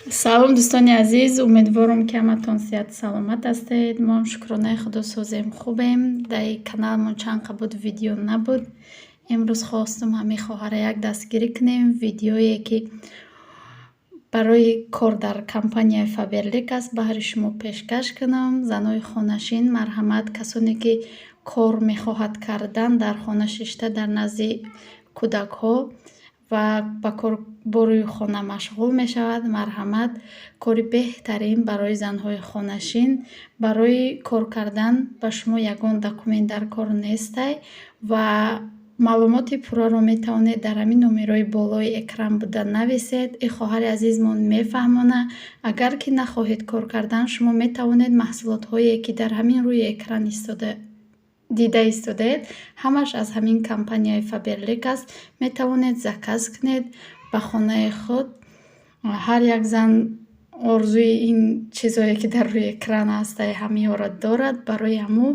Салом, дӯстони азиз! Умедворам, ки ҳаматон сиҳату саломат ҳастед. Мо ҳам, шукронаи Худо, созем, хубем. Дар каналамон чанд қа буд, видео набуд. Имрӯз хостум ҳамин хоҳара як дастгирӣ кунем. Видеое, ки барои кор дар компанияи Фаберлик аст, баҳри шумо пешкаш кунам. Занои хонашин, марҳамат, касоне ки кор мехоҳад кардан, дар хона шишта, дар назди кӯдакҳо ва ба корбори хона машғул мешавад, марҳамат, кори беҳтарин барои занҳои хонашин. Барои кор кардан ба шумо ягон документ дар кор нестай ва маълумоти пурраро метавонед дар ҳамин номерои болои экран буда нависед. И хоҳари азизмон мефаҳмонад. Агар ки нахоҳед кор кардан, шумо метавонед маҳсулотҳое, ки дар ҳамин рӯи экран истода дида истодаед, ҳамаш аз ҳамин компанияи Фаберлик аст, метавонед заказ кунед ба хонаи худ. Ҳар як зан орзуи ин чизое, ки дар рӯи экран ҳастай, ҳамиҳоро дорад. Барои ҳамун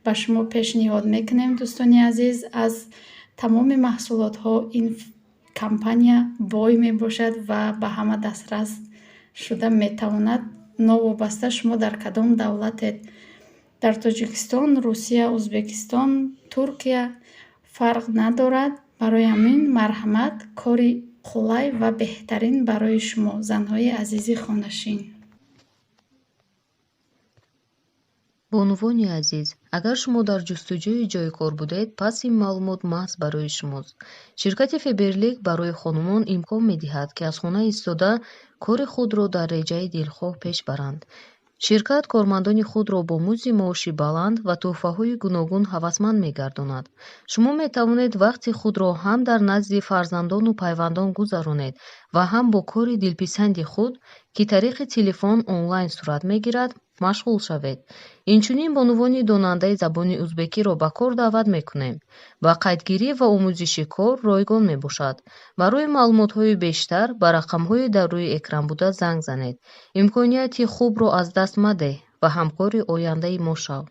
ба шумо пешниҳод мекунем, дӯстони азиз. Аз тамоми маҳсулотҳо ин компания бой мебошад ва ба ҳама дастрас шуда метавонад, новобаста шумо дар кадом давлатед: дар Тоҷикистон, Русия, Ӯзбекистон, Туркия, фарқ надорад. Барои ҳамин, марҳамат, кори қулай ва беҳтарин барои шумо, занҳои азизи хонашин. Бонувони азиз, агар шумо дар ҷустуҷӯи ҷойи кор будед, пас ин маълумот маҳз барои шумост. Ширкати Фаберлик барои хонумон имкон медиҳад, ки аз хона истода кори худро дар реҷаи дилхоҳ пеш баранд. Ширкат кормандони худро бо музди маоши баланд ва тӯҳфаҳои гуногун ҳавасманд мегардонад. Шумо метавонед вақти худро ҳам дар назди фарзандону пайвандон гузаронед ва ҳам бо кори дилписанди худ, ки тариқи телефон онлайн сурат мегирад, машғул шавед. Инчунин бонувони донандаи забони узбекиро ба кор даъват мекунем. Ба қайдгирӣ ва омӯзиши кор ройгон мебошад. Барои маълумотҳои бештар ба рақамҳои дар рӯи экран буда занг занед. Имконияти хубро аз даст мадеҳ ва ҳамкори ояндаи мо шав.